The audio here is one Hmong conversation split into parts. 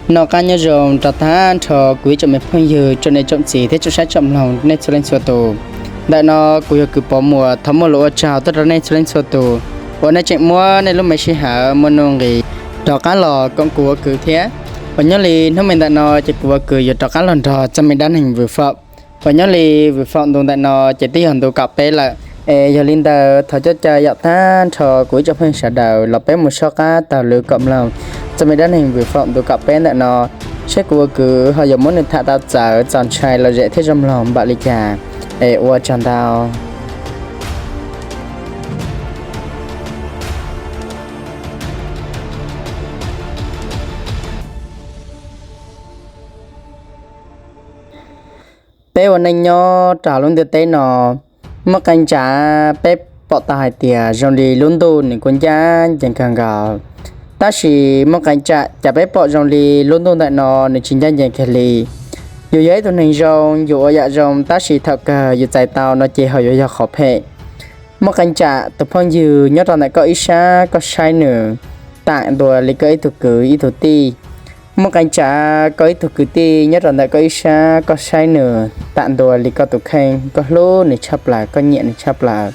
Noj qab nyob zoo rau tag nrho kuv ib tsoom me phooj ywg, tsoom niam tsoom txiv thiab tsoom saib tsoom mloog nej txhua leej txhua tus. Ntawm no kuv yog Kws Pov Muas thov muaj lus ua tsaug tuaj rau nej txhua leej txhua tus uas nej tseem muab nej lub me sij hawm muaj nuj nqis rov qab los koom kuv ua kwv thiab. Uas nyob li hnub me ntawm no ces kuv ua kwv yuav rov qab los nrog txoj me dab neeg Vwm Faum uas nyob li Vwm Faum ntu ntawm no ces twb yog ntu kaum peb lawm. Es yog li ntawd thov coj caw yaum tag nrho kuv ib tsoom phooj ywg sawv daws los peb mus soj qab taug lw koom mloog txoj me dab neeg Vwm Faum ntu kaum peb ntawm no, saib kuv ua kwv ho yuav muab nws tham tau txawv txaus ntshai lom zem thiab zoo mloog npaum li cas. Es ua tsaug ntau. Peb ua neej nyob rau lub ntiaj teb no, muaj qee tsam peb pom tau hais tias zoo li lub ntuj nws kuj ncaj ncees kawg nkaus. Tab sis muaj qee tsam cas peb pom zoo li lub ntuj ntawm no nws tsis ncaj ncees kiag li. Yus yog ib tug neeg zoo, yus ua yam zoo, tab sis thaum kawg yus txais tau no ces ho yuav yog qhov phem. Muaj qee tsam tus phooj ywg nyob rau ntawm koj ib sab koj saib nws tam ntua li koj ib tug kwv ib tug tij. Muaj qee tsam koj ib tug kwv tij nyob rau ntawm koj ib sab koj saib nws tam ntua li koj tus kheej, koj hlub nws tshaj plaws, koj nyiam nws tshaj plaws.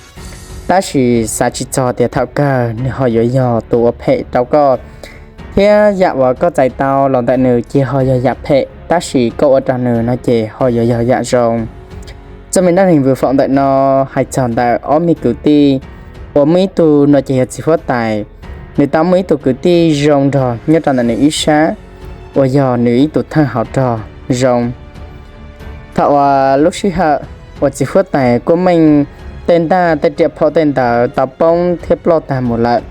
Tab sis xav tsis txog tias thaum kawg nws ho yuav yog tus ua phem rau koj, thiab yam uas koj txais tau los ntawm nws ces ho yog yam phem, tab sis koj ua rau nws no ces ho yuav yog yam zoo. Txoj me dab neeg Vwm Faum ntawm no hais txog ntawm ob me kwv tij uas muaj ib tug no ces yog txiv huab tais, nws tau muaj ib tug kwv tij zoo nrog nyob rau ntawm nws ib sab uas yog nws ib tug thawj hauv rog zoo. Thaum uas lub sij hawm uas txiv huab tais kuj meej tej ntaj tej riam phom tej ntawd tau poob thiab ploj tag mus lawm,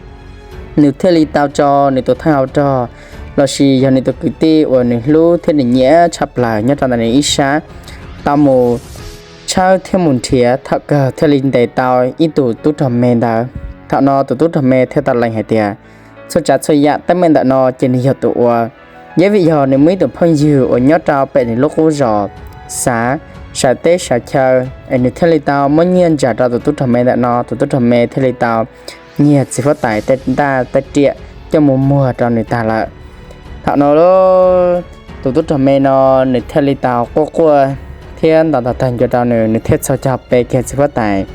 nws thiaj li tau tso nws tus thawj hauv rog lossis yog nws tus kwv tij uas nws hlub thiab nws nyiam tshaj plaws nyob rau ntawm nws ib sab tau mus tshawb thiab mus nrhiav, thaum kawg thiaj li ntes tau ib tug tub rog me ntawd. Thaum no tus tub rog me thiaj tau lees hais tias txhua tsav txhua yam teeb meem ntawm no ces nws yog tus ua, yeej vim yog nws muaj ib tug phooj ywg uas nyob rau pem nws lub qub zos xav sawv teb sawv chaw, es nws thiaj li tau muab nyiaj ntsa rau tus tub rog me ntawm no, tus tub rog me thiaj li tau nyiag txiv huab tais tej ntaj tej riam coj mus muag rau nws tag lawm. Thaum no tus tub rog me no nws thiaj li tau quaj quaj thiab ntaus ntaus tag ncua rau nws, nws thiaj txhos caug pe kiag txiv huab tais.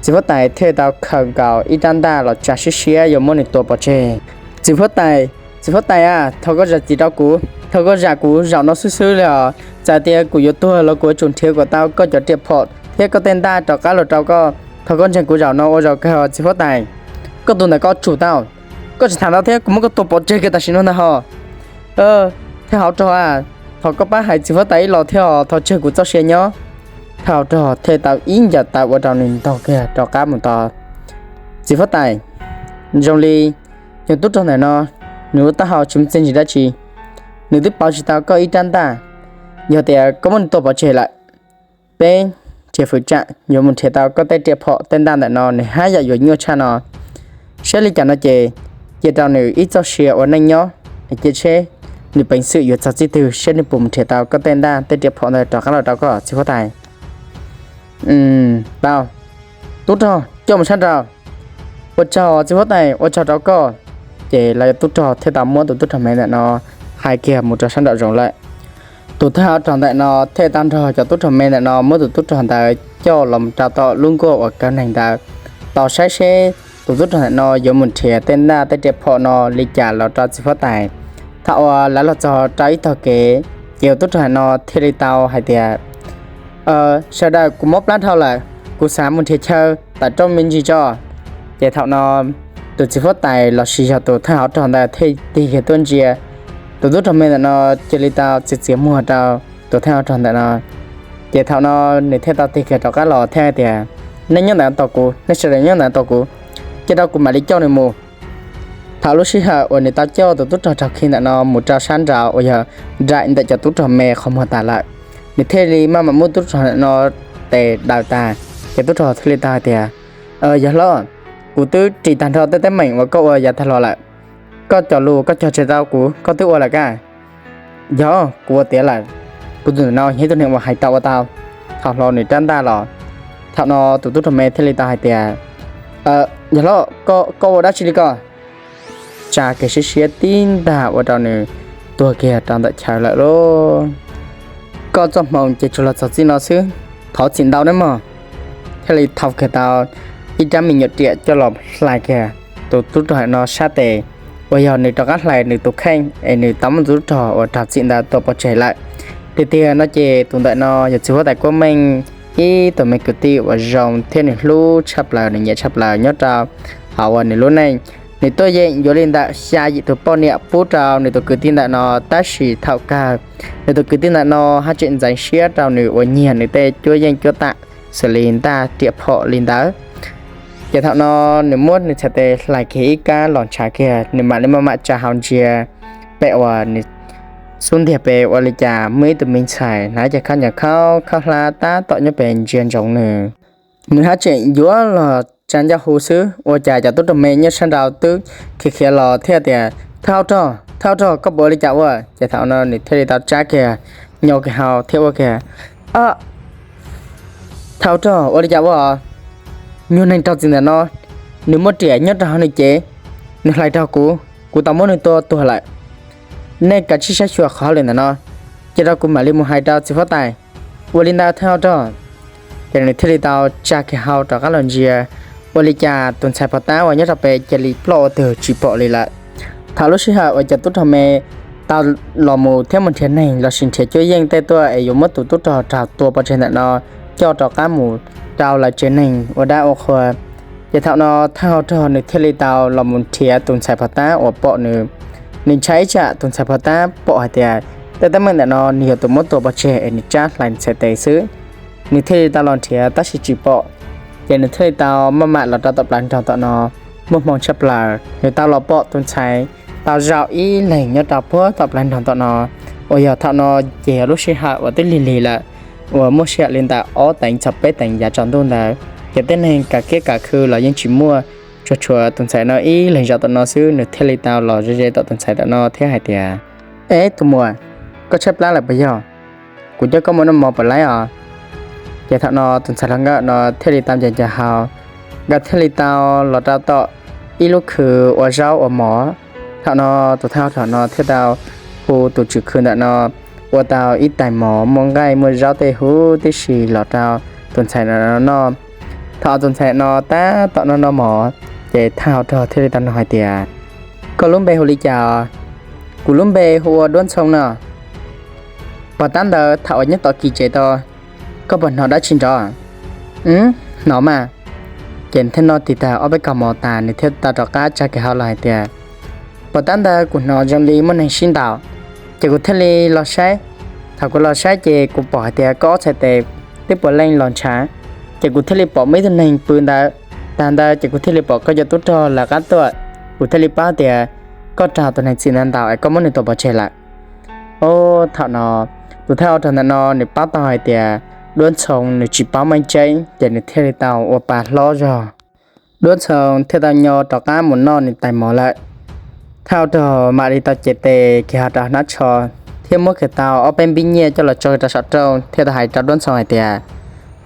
Txiv huab tais thiaj tau khaws nkaus ib rab ntaj los tsa siab siab yuav muab nws tua pov tseg. Txiv huab tais, txiv huab tais a, thov koj zam txim rau kuv, thov koj zam kuv zaum no xwb xwb li os. Txawm tias kuv yuav tuag los kuv yuav tsum nrhiav kom tau koj cov riam phom thiab koj tej ntaj rov qab los rau koj. Thov koj ntseeg kuv zaum no ua zaum kawg os txiv huab tais. Koj tus ntawm koj tsum tau, koj tsis tham ntau thiab kuv muab koj tua pov tseg kiag tam sim no ntag ho. Thawj hauv rog a, thov koj pab hais txiv huab tais ib los thiab os, thov tseg kuv txoj sia nyob. Thawj hauv rog thiaj tau ib ncaws taw ua rau nws ntaug kiag rov qab mus tos. Txiv huab tais, zoo li yog tub rog ntawm no nws lub taub hau tsis muaj txiaj ntsig dab tsi, nws twb pauv tsis tau koj ib rab ntaj. Yog tias koj muab nws tua pov tseg lawm, peb tsev fwm tsam yuav mus nrhiav tau koj tej riam phom tej ntaj ntawm no nws haj yam yuav nyuaj tshaj no. Saib li cas no ces cia rau nws ib txoj sia ua neej nyob, cia seb nws peev xwm yuav txog txij twg seb nws puas mus nrhiav tau koj tej ntaj tej riam phom ntawd rov qab los rau koj txiv huab tais. Tau, tub rog coj mus sab nraud. Ua tsaug txiv huab tais, ua tsaug rau koj. Ces lawv tub rog thiaj tau muab tus tub rog me ntawm no hais kiag mus rau sab nraum zoov lawm. Tus thawj hauv rog ntawm no thiaj tau nrog cov tub rog me ntawm no muab tus tub rog ntawd coj los rau tom lub nkuaj uas kaw neeg ntawd, tos saib seb tus tub rog ntawm no yuav mus nrhiav tej ntaj tej riam phom no li cas los rau txiv huab tais. Thaum uas lawv los txog rau ib tog kev, ces tus tub rog ntawm no thiaj li tau hais tias, sawv daws, kuv mob plab dhau lawm, kuv xav mus nrhiav chaw tawm rooj me ntsis tso. Ces thaum no tus txiv huab tais lossis yog tus thawj hauv rog ntawd thiaj tig kiag tuaj ntsia. Tus tub rog me ntawm no cia li tau txiav txiav muag rau tus thawj hauv rog ntawm no. Ces thaum no nws thiaj tau tig kiag rov qab los thiab hais tias, nej nyob ntawm tos kuv, nej sawv daws nyob ntawm tos kuv, cia rau kuv mam li coj nws mus. Thaum lub sij hawm uas nws tau coj tus tub rog raug khi ntawm no mus rau sab nraud uas yog nraim ntawm cov tub rog me qhov muag tas lawm, nws thiaj li maj mam muab tub rog ntawm no tes daws tas. Ces tub rog thiaj li tau hais tias, yawg hlob, kuv twb ris tag nrho tej teeb meem uas koj ua yav tag los lawm. Koj cov lus koj cog tseg rau kuv koj twb ua lawm kaj? Yog, kuv ua tiav lawm. Kuv tus ntawm no yog ib tug neeg uas hais tau ua tau. Thaum hlo nws rab ntaj los, thaum no tus tub rog me thiaj li tau hais tias, yawg hlob, koj ua dab tsi li ko? Tsa kev siab siab tib ntag ua rau nws tuag kiag rau ntawm chaw lawm lauj. Koj txoj hmoo ces tsuas los txog txij no xwb, thov txim ntau nawb mog. Thiaj li thau kiag tau ib rab me nyuam riam coj los hlais kiag tus tub rog no sab tes, uas yog nws rov qab hlais nws tus kheej es nws tau muab tus tub rog uas raug txim ntawd tua pov tseg lawm. Tiag tiag no ces tus ntawm no yog txiv huab tais Kuab Meej ib tug me kwv tij uas zoo thiab nws hlub tshaj plaws, nws nyiam tshaj plaws nyob rau hauv uas nws lub neej. Nws tuaj yeem yuav li ntawm xya yim tus poj niam pub rau nws tus kwv tij ntawm no, tab sis thaum kawg nws tus kwv tij ntawm no haj tseem ntxeev siab rau nws uas nyiag nws tej cuab yeej cuab tam xws li ntaj riam phom li ntawd. Ces thaum no nws muab nws txhais tes hlais kiag ib kab los ntshav kiag, nws mam li maj mam tsa hau ntsia pem uas nws xub ntiag pem ua li cas muaj ib tug me ntxhais hnav cov khaub ncaws khaub khaub hlab tab tom nyob pem ntsia ntsoov nws. Nws haj tseem yuav los tsa ncauj hu xwb, ua cas cov tub rog me nyob sab nraud twb khiav khiav los thiaj tias, Thawj hauv rog, thawj hauv rog, koj puas ua li cas ua? Ces thaum no nws thiaj li tau tsab kiag, nyo kiag hau thiab ua kiag, Thawj hauv rog, ua li cas ua? Nyuag neeg raug txim ntawm no, nws muaj riam nyob rau hauv nws cev, nws hlais raug kuv, kuv tau muab nws tua tuag lawm. Nej kav tsij saib xyuas qhov hauj lwm ntawm no, cia rau kuv mam li mus hais rau txiv huab tais. Ua li ntawd thawj hauv rog. Ces nws thiaj li tau tsa kiag hau rov qab los ntsia, ua li cas tus ntxhais pov tab uas nyob rau pem cia li ploj ua twg tsis pom li lawm. Thaum lub sij hawm uas cov tub rog me tau los mus thiab mus nrhiav neeg lossis nrhiav cuab yeej tej tuaj es yuav muab tus tub rog raug tua pov tseg ntawm no coj rov qab mus rau lawv tsev neeg ua dab ua qhua, ces thaum no thawj hauv rog nws thiaj li tau los mus nrhiav tus ntxhais pov tab uas pom nws. Nws ntshai ib tsam tus ntxhais pov tab pom hais tias tej teeb meem ntawm no nws yog tus muab tua pov tseg es nws tsab hlais nws txhais tes xwb. Nws thiaj li tau los nrhiav tab sis tsis pom, ces nws thiaj li tau maj mam los rau tom plawv nroog tom no. Muaj hmoo tshaj plaws nws tau los pom tus ntxhais tau zaum ib leeg nyob rau puag tom plawv nroog tom no, uas yog thaum no ces yog lub sij hawm uas twb lig lig lawm, uas muaj sij hawm li ntawm ob teev txog peb teev yav tsaus ntuj ntawd, ces tej neeg kav kiab kav khw los yeej tsis muaj, tsuas tshuav tus ntxhais no ib leeg zaum tom no xwb. Nws thiaj li tau los ze ze tom tus ntxhais tom no thiab hais tias, Eb tus muam, koj tshaib plab lawm puas yog? Kuv coj koj mus noj mov puas laib os? Ces thaum no tus ntxhais hluas nkauj no thiaj li tau ncaws ncaws hau, nkawd thiaj li tau los rau tom ib lub khw ua zaub ua mov. Thaum no tus thawj hauv rog no thiaj tau hu tus tswv khw ntawm no ua tau ib tais mov muaj nqaij muaj zaub tej huv tib si los rau tus ntxhais no noj. Thaum tus ntxhais no tab tom noj noj mov, ces thawj hauv rog thiaj li tau nug hais tias, Koj lub npe hu li cas? Kuv lub npe hu ua Duab Ntxhoo no. Pos tab ntawd thaum uas nyob tom kis tsev tau, koj puas hnov dab tsi nrov? Hnov mas. Ces thiaj noj tig tag ob peb kaug mov tas nws thiaj tau rov qab tsa kiag hau los hais tias, Pos tab ntawd kuv hnov zoo li muaj neeg sib ntaus, ces kuv thiaj li los saib. Thaum kuv los saib ces kuv pom hais tias koj ob txhais tes twb puav leej los ntshav, ces kuv thiaj li pom muaj ib tug neeg pw ntawd. Tag ntawd ces kuv thiaj li pom koj cov tub rog lawv qab tuaj, kuv thiaj li paub tias koj raug tus neeg txim ntawd ntaus es koj muab nws tua pov tseg lawm. Ov, thaum no tus thawj hauv rog ntawm no nws paub tau hais tias Duab Ntxhoo nws tsis paub meej tseeb, ces nws thiaj li tau ua pa hlob zog. Duab Ntxhoo thiaj tau nyo rov qab mus noj nws tais mov lawm. Thawj hauv rog mam li tau cev tes kiag hau rau hnab tsho thiab muab kiag tau ob peb npib nyiaj coj los tso rau saum rooj thiaj tau hais rau Duab Ntxhoo hais tias,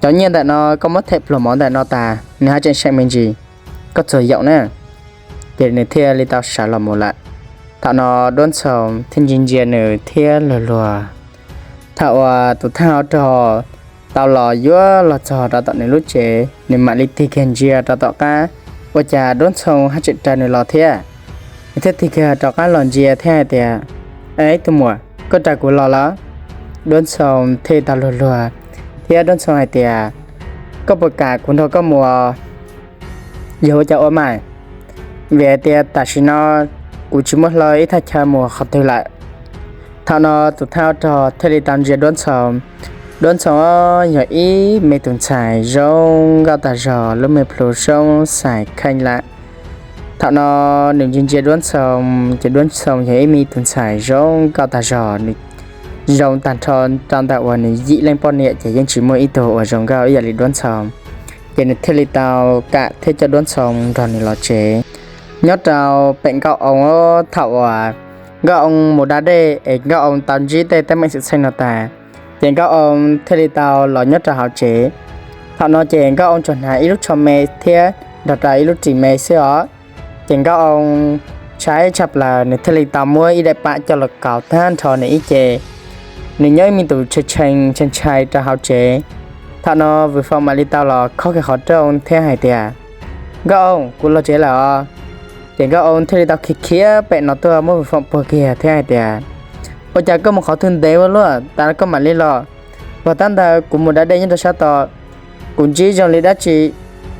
Cov nyiaj ntawm no koj muab them pluag mov ntawm no tas, nws haj tseem seem me ntsis, koj txuas yaum na. Ces nws thiaj li tau sawv los mus lawm. Thaum no Duab Ntxhoo thiaj ntsia ntsia nws thiab luag luag. Thaum uas tus thawj hauv rog tau los yuav los txog rau tom nws lub tsev, nws mam li tig kiag ntsia rau tom qab, ua cas Duab Ntxhoo haj tseem raws nws los thiab. Nws thiaj tig kiag rov qab los ntsia thiab hais tias, Eb tus muam, koj raws kuv los lawm? Duab Ntxhoo thiaj tau luag luag thiab Duab Ntxhoo hais tias, Koj puas kam kuv nrog koj mus? Yog ua cas ua mas, vim hais tias tam sim no kuv tsis muaj hlo ib thaj chaw mus qhov twg lawm. Thaum no tus thawj rog thiaj li tau ntsia Duab Ntxhoo. Duab Ntxhoo yog ib me tus ntxhais zoo nkauj tas zog, lub me plhu zoo xais kheej lawm. Thaum no nws ntsia ntsia Duab Ntxhoo, ces Duab Ntxhoo yog ib me tus ntxhais zoo nkauj tas zog, nws zoo tag nrho rau ntawm uas nws yim leej poj niam ces yeej tsis muaj ib tug uas zoo nkauj ib yam li Duab Ntxhoo. Ces nws thiaj li tau kam thiab coj Duab Ntxhoo nrog nws los tsev. Nyob rau pem Nkauj Oo, thaum uas Nkauj Oo mus da dej es Nkauj Oo tau ntsib tej teeb meem xwm txheej no tas, ces Nkauj Oo thiaj li tau los nyob rau hauv tsev. Thaum no ces Nkauj Oo tsuas hnav ib lub tsho me thiab nrog rau ib lub ris me xwb os. Ces Nkauj Oo ntshai tshaj plaws, nws thiaj li tau muab ib daim pam coj los kauv tag nrho nws ib ce. Nws nyob ib me tus tshee tshee ntshai ntshai rau hauv tsev. Thaum no Vwm Foom mam li tau los khob kiag qhov rooj thiab hais tias, Nkauj Oo, kuv los tsev lawm os. Ces Nkauj Oo thiaj li tau khiav khiav pem no tuaj muab Vwm Foom puag kiag thiab hais tias, Ua cas koj mus qhov twg ntev ua luaj tas koj mam li los? Puag ta ntawd kuv mus da dej nyob rau sab tod, kuv ntsib zoo li dab tsi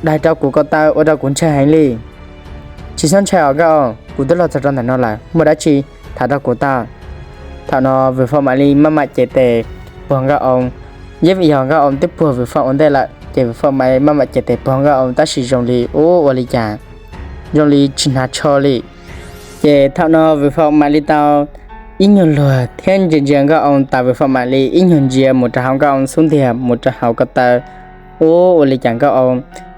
daig rau kuv ko taw ua rau kuv ntshai heev li. Tsis txhob ntshai os Nkauj Oo, kuv twb los txog rau ntawm no lawm, muaj dab tsi tham rau kuv tau. Thaum no Vwm Foom mam li maj mam cev tes puag Nkauj Oo, yeej vim yog Nkauj Oo twb puag Vwm Foom ua ntej lawm ces Vwm Foom mam li maj mam cev tes puag Nkauj Oo tab sis zoo li ub ua li cas, zoo li tsis hnav tsho li. Ces thaum no Vwm Foom mam li tau ib nyuag luag thiab ntsia ntsia Nkauj Oo tas Vwm Foom mam li ib nyuag ntsia mus rau hauv Nkauj Oo xub ntiag mus rau hauv ko taw. Ub ua li cas Nkauj Oo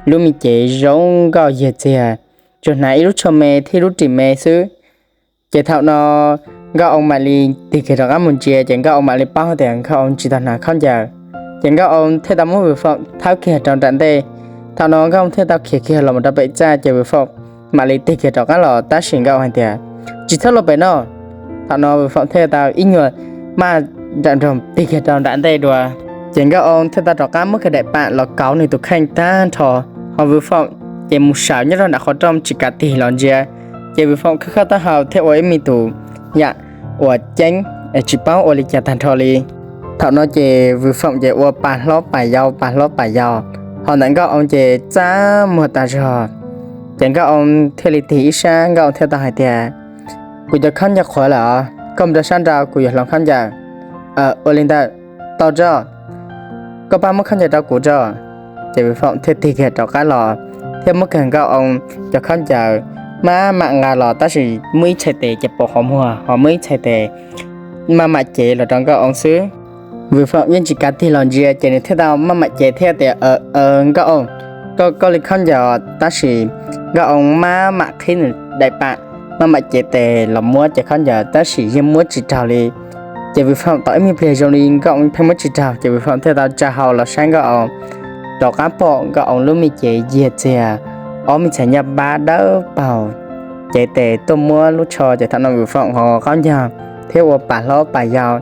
lub me cev zoo nkauj yiag txiag, tsuas hnav ib lub tsho me thiab ib lub ris me xwb. Ces thaum no Nkauj Oo mam li tig kiag rov qab mus ntsia ces Nkauj Oo mam li paub tias Nkauj Oo tsis tau hnav khaub ncaws. Ces Nkauj Oo thiaj tau muab Vwm Foom thawb kiag rau nram ntej. Thaum no Nkauj Oo thiaj tau khiav kiag los mus rau pem txaj ces Vwm Foom mam li tig kiag rov qab los tab sis Nkauj Oo hais tias, Tsis txhob los pem no. Thaum no Vwm Foom thiaj tau ib nyuag maj nrawm nroog tig kiag rau nram ntej dua. Ces Nkauj Oo thiaj tau rov qab muab kiag daim pam los kauv nws tus kheej tag nrho, ho Vwm Foom ces mus sawv nyob rau nram qhov rooj tsis kav tig los ntsia. Ces Vwm Foom khawb khawb taub hau thiab ua ib me tus yam uas ceeb es tsis paub ua li cas tag nrho li. Thaum no ces Vwm Foom ces ua pas hlob pas yau pas hlob pas yau, ho ntawm Nkauj Oo ces txaj muag tas zog. Ces Nkauj Oo thiaj li tig ib sab, Nkauj Oo thiaj tau hais tias, Kuv cov khaub ncaws qhuav lawm os, koj mus rau sab nraud kuv yuav hloov khaub ncaws. Ua li ntawd, tau tso, koj pab muab khaub ncaws rau kuv tso. Ces Vwm Foom thiaj tig kiag rov qab los thiab muab kiag Nkauj Oo cov khaub ncaws maj mam nqa los tab sis muaj ib txhais tes ces pov qhov muag ho muaj ib txhais tes maj mam cev los rau Nkauj Oo xwb. Vwm Foom yeej tsis kav tig los ntsia ces nws thiaj tau maj mam cev thiab tias, Nkauj Oo, koj koj li khaub ncaws tab sis Nkauj Oo maj mam qhib nws daim pam, maj mam cev tes los muab cov khaub ncaws tab sis yeej muab tsis raug li. Ces Vwm Foom tau ib me pliag zoo li Nkauj Oo pheej muab tsis raug ces Vwm Foom thiaj tau tsa hau los saib Nkauj Oo, rov qab pom Nkauj Oo lub me cev yiag txiag, ob me txhais nyaj npab dawb paug, cev tes tuaj muab lub tsho ces thaum no Vwm Foom ho qaub ncaug thiab ua pas hlob pas yau.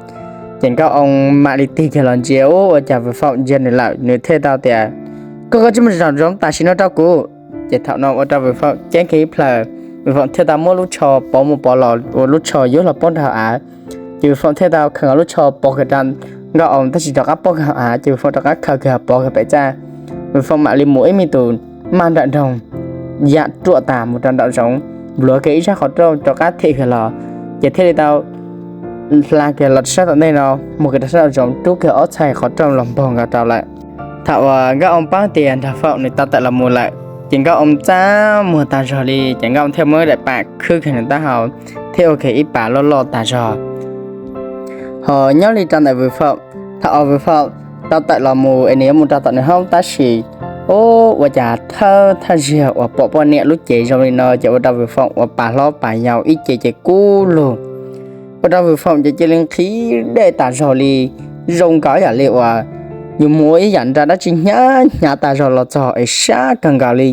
Ces Nkauj Oo mam li tig kiag los ntsia ub ua cas Vwm Foom ntsia nws lawm nws thiaj tau tias, Koj koj tsis muaj tsis raug zoov tam sim no rau kuv. Ces thaum no ua rau Vwm Foom ceeb kiag ib plhaws, Vwm Foom thiaj tau muab lub tsho pov mus pov los ua lub tsho yuav luag poob rau hauv av. Ces Vwm Foom thiaj tau khaws lub tsho pov kiag rau Nkauj Oo tab sis rov qab poob kiag hauv av ces Vwm Foom rov qab khaws kiag pov kiag pem txaj. Vwm Foom mam li mus ib me tus maj nrawm nroog yam ruam tas mus rau nraum zoov, npluav kiag ib zaj qhov rooj rov qab them kiag los, ces thiaj li tau hla kiag los sab tom ntej no, mus kiag rau sab nraum zoov rub kiag ob txhais qhov rooj los npog nkaus rau lawm. Thaum uas Nkauj Oo paub tias Nraug Foom nws tau tawm los mus lawm, ces Nkauj Oo txaj muag tag zog li ces Nkauj Oo thiaj muab daim pam khwb kiag nws taub hau thiab ua kiag ib pas loj loj tag zog. Ho nyob li rau ntawm Vwm Foom, thaum uas Vwm Foom tau tawm los mus es nws yuav mus rau tom nws hoob tab sis ub ua cas thawj thawj zaug uas pom poj niam lub cev zoo li no ces ua rau Vwm Foom ua pas hlob pas yau ib ce ces kub lug, ua rau Vwm Foom ces cia li nqhis dej tas zog li, zoo nkaus yam li uas yus mus ua ib yam nra dab tsi hnyav hnyav tas zog los txog es sab kawg nkaus li.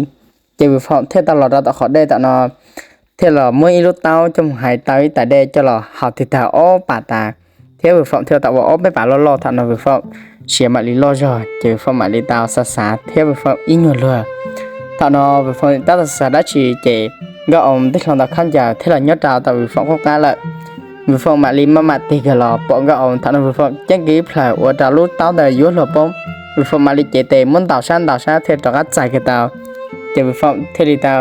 Ces Vwm Foom thiaj tau los rau tom qhov dej tom no, thiaj los muab ib lub taub coj mus hais tau ib tais dej coj los haus tig tag ob pas tas, thiab Vwm Foom thiaj tau ua ob peb pas loj loj. Thaum no Vwm Foom siav mam li loj zog ces Vwm Foom mam li tau xav xav thiab Vwm Foom ib nyuag luag. Thaum no Vwm Foom tab tom xav dab tsi ces Nkauj Oo twb hloov tau khaub ncaws thiab los nyob rau tom Vwm Foom qub qab lawm. Vwm Foom mam li maj mam tig kiag los pom Nkauj Oo, thaum no Vwm Foom ceeb kiag ib plhaws ua rau lub taub ntawd yuav luag poob. Vwm Foom mam li cev tes muab ntaus sab ntaus sab thiaj rov qab txais kiag tau. Ces Vwm Foom thiaj li tau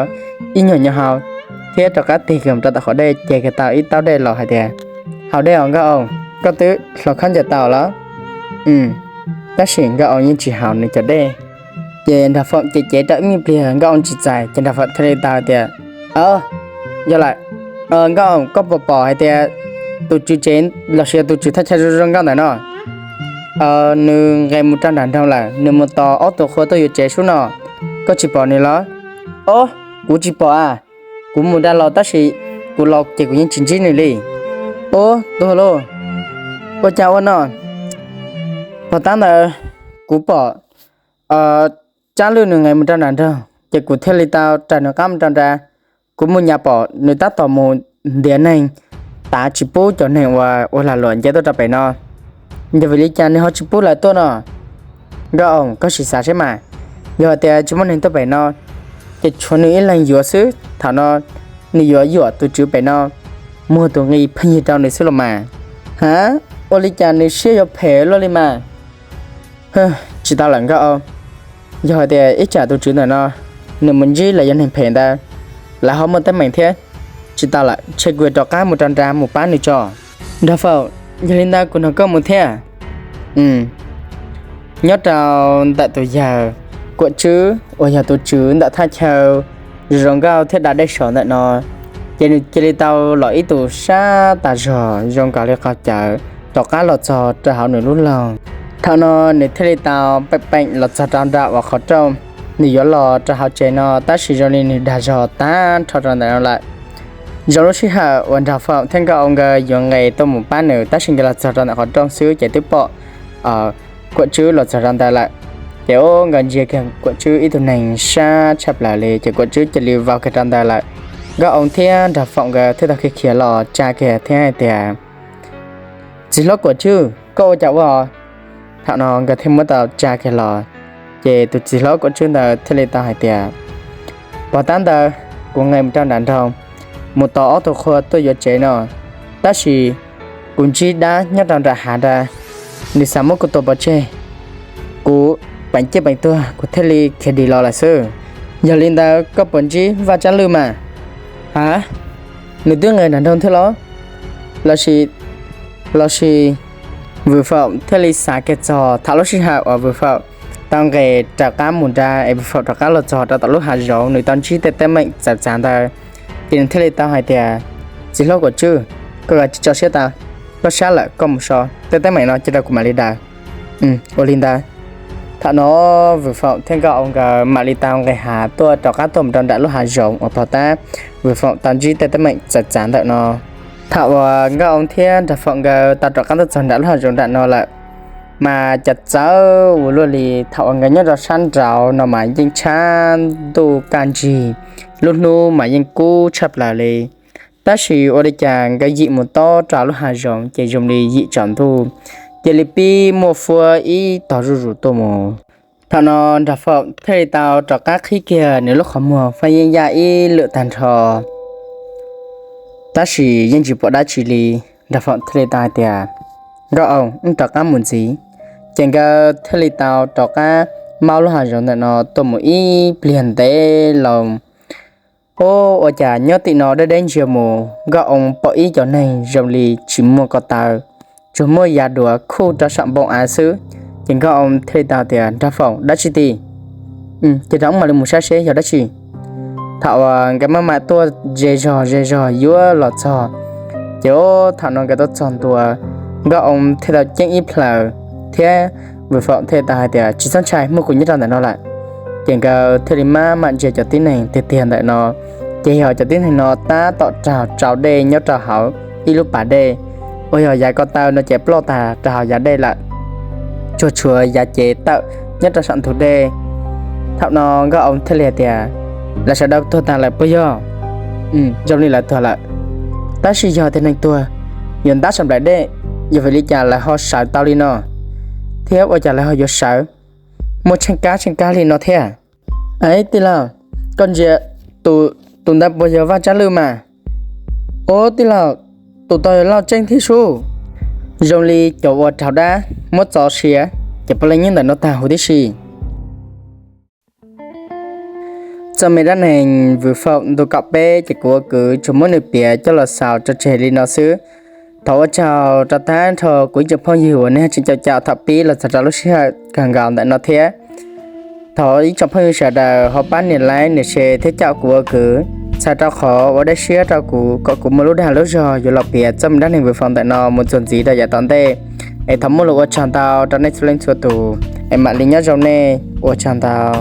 ib nyuag nyo hau thiab rov qab tig kiag mus rau tom qhov dej ces kiag tau ib taub dej los hais tias, Haus dej os Nkauj Oo, koj twb hloov khaub ncaws tau los? Tab sis Nkauj Oo yeej tsis haus nws cov dej. Ces Nraug Foom cev cev rau ib me pliag Nkauj Oo tsis txais ces Nraug Foom thiaj li tau tias, Yog lawm, Nkauj Oo, koj puas pom hais tias tus tswv tsev los sis yog tus tswv thaj chaw zoo zoo nkauj ntawm no, nws nqes mus rau nram nroog lawm, nws mus tos ob tug qhua tuaj yuav tsev sub no, koj tsis pom nws los? Ob, kuv tsis pom a, kuv mus da los tab sis kuv los ces kuv yeej tsis ntsib nws li. Ob, tuag lauj, ua cas ua no? Pog tab ntawd kuv pom Tsab Lwj nws nqes mus rau nram nroog ces kuv thiaj li tau raws nws qab mus rau nrad. Kuv mus nyam pom nws tab tom mus ntiav neeg, tav tsis pub cov neeg uas ua lag luam nce tuaj rau pem no. Yog vim li cas nws ho tsis pub lawv tuaj no? Nkauj Oos, koj sim xav seb mas, yog hais tias tsis muaj neeg tuaj pem no, ces tshuav nws ib leeg yuav xwb. Thaum no nws yuav yuam tus tswv pem no muag tus nqi pheej yig rau nws xwb los mas. Ha, ua li cas nws siab yuav phem luaj li mas? Tsis tau lawm Nkauj Oos, yog hais tias ib tsam tus tswv ntawm no nws mus ntsib lawv yog neeg phem ntawd, lawv ho muaj teeb meem thiab. Tsis tau lawm, ntshe kuv yuav rov qab mus rau nrad mus pab nws tso. Nraug Faum, yog li ntawd kuv nrog koj mus thiab. Nyob rau ntawm tus yawg Kuam Tswb uas yog tus tswv ntawm thaj chaw zoo zoo nkauj thiab da dej saud ntawm no, ces nws cia li tau los ib tus sab tas zog zoo nkaus li qhov cawv rov qab los txog rau hauv nws lub loog. Thaum no nws thiaj li tau peem peem los txog rau nram uas qhov rooj, nws yuav los rau hauv tsev no tab sis zoo li nws dag zog tag nrho rau ntawm no lawm. Zoo lub sij hawm uas Nraug Faum thiab Nkauj Oos nkawd yuav nqes tuaj mus pab nws tab sis nkawd los txog rau ntawm qhov rooj xwb ces twb pom Kuam Tswb los txog rau ntawd lawm. Ces ua nkawd ntsia kiag Kuam Tswb ib tug neeg sab tshaj plaws li ces Kuam Tswb cia li vau kiag rau ntawd lawm. Nkauj Oos thiab Nraug Faum nkawd thiaj tau khiav khiav los tsa kiag thiab hais tias, Txiv hlob Kuam Tswb, koj ua cas ua? Thaum no nkawd thiaj muab tau tsa kiag los, ces tus txiv hlob Kuam Tswb ntawd thiaj li tau hais tias, Pog tab ntawd kuv nqes mus rau nram nroog, mus tos ob tug qhua tuaj yuav tsev no, tab sis kuv ntsib dab nyob rau nram hav ntawd, nws xav muab kuv tua pov tseg, kuv peem ciaj peem tuag kuv thiaj li khiav dim los lawm xwb. Yog li ntawd koj puas ntsib Vaj Tsab Lwj mas? Ha, nws twb nqes nram nroog thiab los? Los sis, los sis Vwm Faum thiaj li xav kiag txog thaum lub sij hawm uas Vwm Faum tau nqes rov qab mus nrad es Vwm Faum rov qab los txog rau tom lub hav zoov nws tau ntsib tej teeb meem txawv txav ntawd, ces nws thiaj li tau hais tias, Txiv hlob Kuam Tswb, koj kav tsij tso siab tau, koj sab lawm koj mus so, tej teeb meem no cia rau kuv mam li daws. Ua li ntawd. Thaum no Vwm Foom thiab Nkauj Oo nkawd mam li tau nqis hav tuaj rov qab tuaj mus rau nram lub hav zoov uas pog tab Vwm Foom tau ntsib tej teeb meem txawv txav ntawm no. Thaum uas Nkauj Oo thiab Nraug Foom nkawd tau rov qab tuaj txog nram lub hav zoov nram no lawm, mas cas txawv ua luaj li. Thaum uas nkawd nyob rau sab nraud no mas yeej tshab ntuj kaj ntsig, lub hnub mas yeej kub tshaj plaws li. Tab sis ua li cas nkawd yim mus tob rau lub hav zoov ces zoo li yim tsaus ntuj cia li pib muaj fuab ib tog zuj zus tuaj mus. Thaum no Nraug Foom thiaj li tau rov qab qhib kiag nws lub qhov muag fab yeeb yaj ib lwm tag nrho, tab sis yeej tsis pom dab tsi li. Nraug Foom thiaj li tau hais tias, Nkauj Oo, wb rov qab mus ntxiv. Ces nkawd thiaj li tau rov qab maub lub hav zoov ntawm no tuaj mus ib pliag ntev loo. Ub, ua cas nyob tim no deb deb ntsia mus Nkauj Oo pom ib cov neeg zoo li tsis muaj ko taw, tsuas muaj yav duav khuj rau saum npoo av xwb. Ces Nkauj Oo thiaj li tau tias, Nraug Foom, dab tsi tim? Ces rau wb mam li mus saib seb yog dab tsi. Thaum uas nkawd maj mam tuaj ze zog ze zog yuav los txog, ces thaum no nkawd tuaj txog ntua, Nkauj Oo thiaj tau ceeb ib plhaws, thiab Vwm Foom thiaj tau hais tias, Tsis txhob ntshai, muaj kuv nyob rau ntawm no lawm. Ces nkawd thiaj li maj mam ntsia cov tib neeg tiag tiag ntawm no, ces yog cov tib neeg no tab tom raug tsau dej nyob rau hauv ib lub pas dej, uas yog yav ko taw no ces ploj tag rau hauv yav dej lawm, tsuas tshuav yav cev tawm nyob rau saum ntug dej. Thaum no Nkauj Oo thiaj li hais tias, Lawv sawv daws tuag tag lawm puas yog? Zoo li lawv tuag lawm, tab sis yog tias neeg tuag yuav ntab saum nplaim dej, yog vim li cas lawv ho sawv tau li no, thiab ua cas lawv ho yuav sawv muaj tsheej kab tsheej kab li no thiab? Aib tij laug, koj ntsia, tus ntawd puas yog Vaj Tsab Lwj mas? Ub tij laug, tus tod yog Lauj Tseeb thiab sub. Zoo li cov uas raug dab muab txo siav ces puav leej nyob ntawm no tag huv tib si. Txoj me dab neeg Vwm Foom ntu kaum peb ces kuv ua kwv tsuas muab nws piav coj los xaus tso tseg li no xwb. Thov ua tsaug rau tag nrho kuv ib tsoom phooj ywg uas nej tseem caum caum thaum pib los txog rau lub sij hawm kawg nkaus ntawm no thiab. Thov ib tsoom phooj ywg sawv daws ho pab nias like nias share thiab caum kuv ua kwv, txhawm rau qhov ua dej siab rau kuv kom kuv muaj lub dag lub zog yuav los piav txoj me dab neeg Vwm Foom ntawm no mus txuas ntxiv rau yav tom ntej. Es thov muaj lus ua tsaug ntau rau nej txhua leej txhua tus, es mam li nyob zoo nej, ua tsaug ntau.